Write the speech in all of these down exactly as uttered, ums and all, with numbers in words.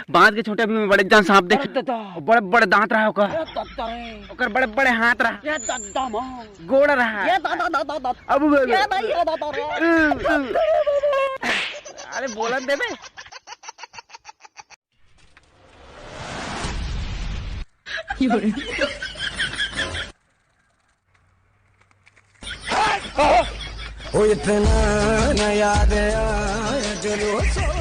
बांध के छोटे, अभी मैं बड़े जान सांप देख। अरे दादा। बड़े बड़े दांत रहा ओकर। अरे दादा रे। ओकर बड़े बड़े हाथ रहा। ये दादा माँ। गोड़ रहा। ये दादा दादा दादा। अब ये दादा, ये दादा रे। अरे बोलन दे बे। वो इतना न याद आया जो रो सो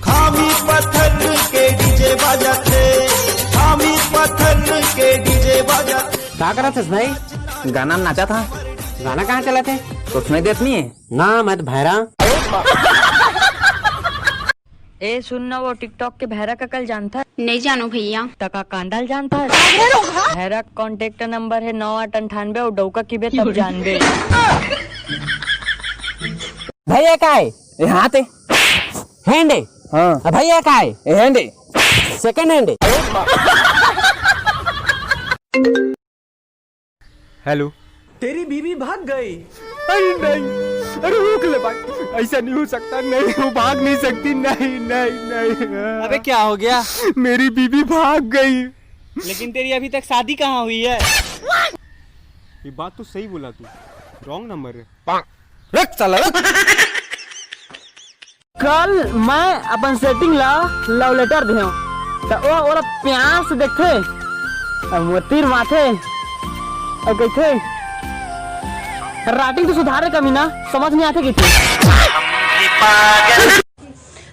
खामी पत्थर के डीजे बजाथे, खामी पत्थर के डीजे बजा। का करत हस भाई? गाना में नाचा था। गाना कहाँ चला थे? तो सुनाई देत नहीं है? ना, मैं तो भैरा। ए सुन ना, वो TikTok के भैरा का कल जानता है? नहीं जानो भैया। तका कांडा ल जानता है? भैरा का contact number है नौ आठ अंठानबे, और डौका किबे तब जानबे। भैया का है? ए, हाथ है। Hand है? हाँ। आ, भैया का है? ए, hand है। Second hand है। हेलो। तेरी बीवी भाग गई। अरे नहीं, अरे रोक ले भाई, ऐसा नहीं हो सकता, नहीं, वो भाग नहीं सकती, नहीं, नहीं, नहीं। अबे क्या हो गया? मेरी बीवी भाग गई। लेकिन तेरी अभी तक शादी कहाँ हुई है? ये बात तो सही बोला तू, रॉन्ग नंबर है। रख साला, रख। कल मैं अपन सेटिंग ला love letter देहूं, त ओ ओला प्यार से देखथे, अब मोर तीर माथे, अब कहिथे, "राइटिंग तो सुधार रे कमीना, समझ नहीं आथे," कहिथे।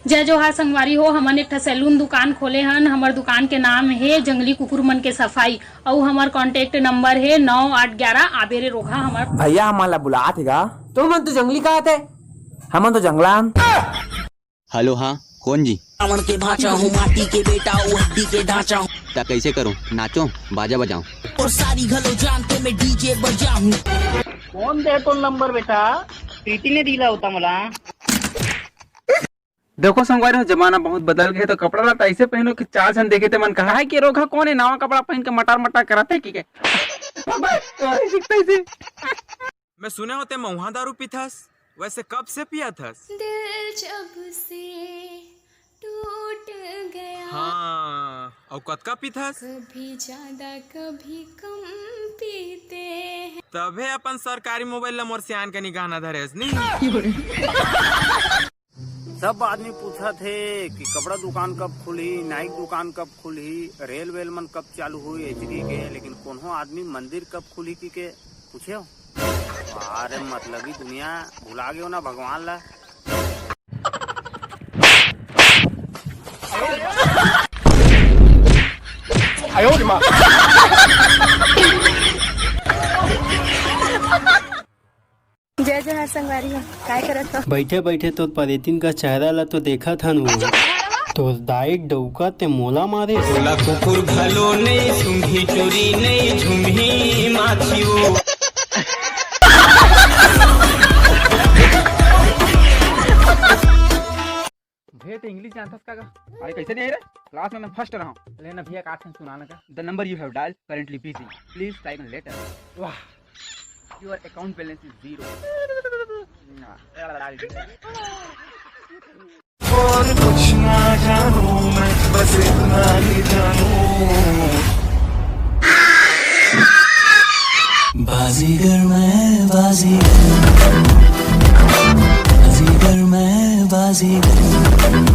जय जोहार संगवारी हो, हमन एक ठा सैलून दुकान खोले हन। हमर दुकान के नाम हे जंगली कुकुर मन के सफाई, अउ हमर कॉन्टैक्ट नंबर हे नौ आठ ग्यारह। आबे रे रोगहा हमर। भैया, हमन ला बुलात हे गा। तुमन तो जंगली कहत हे, हमन तो जंगला हन। हेलो, हाँ, कौन जी? रावण के भांचा हूँ, माटी के बेटा, वो हड्डी के ढांचा हूँ। ता कैसे करूँ? नाचो, बाजा बजाओ। और सारी घलो जानते मैं डीजे बजाऊं। कौन दे तो नंबर बेटा? प्रीति ने दिला होता मला। देखो संगवारी हो, जमाना बहुत बदल गए, तो कपड़ा लत्ता ऐसे पहनो कि चार झन देखे ते मन कहा है कि रोगहा कौन है, नवा कपड़ा पहन के मटार मटार करत है कि के? मैं सुने होते महुआ दारू पीथस, वैसे कब से पिया थस? दिल जब से टूट गया। हाँ, और कतका पीथस? कभी ज्यादा कभी कम पीते हैं। तभे अपन सरकारी मोबाइल ला मोर सियान के निगाह ना धरेस नी। सब आदमी पूछत हे कि कपड़ा दुकान कब खुलही, नाई के दुकान कब खुलही, रेल वेल मन कब चालू होही, एचडी के, लेकिन कोनो आदमी मंदिर कब खुलही कि के पूछे हो? अरे मतलबी दुनिया, भुला गयो ना भगवान ला। जय जोहार संगवारी हो, काय करत हो? बैठे बैठे तोर परेतिन का चेहरा ला तो देखत हन वो। तोर दाई डौका ते मोला मारे। ओला कुकुर घलो नहीं, सूंघी टूरी नहीं, झुमही माछी वो। भैया, ते इंग्लिश जानथस का गा? अरे, कैसे नहीं रे? क्लास में मैं फर्स्ट रहा हूँ। लेना भैया, का सुनाना का? The number you have dialed currently busy. Please try again later. वाह। Your account balance is zero. और कुछ ना जानू मैं, बस इतना ही जानू। बाजीगर मैं, बाजीगर, बाजीगर मैं, बाजीगर।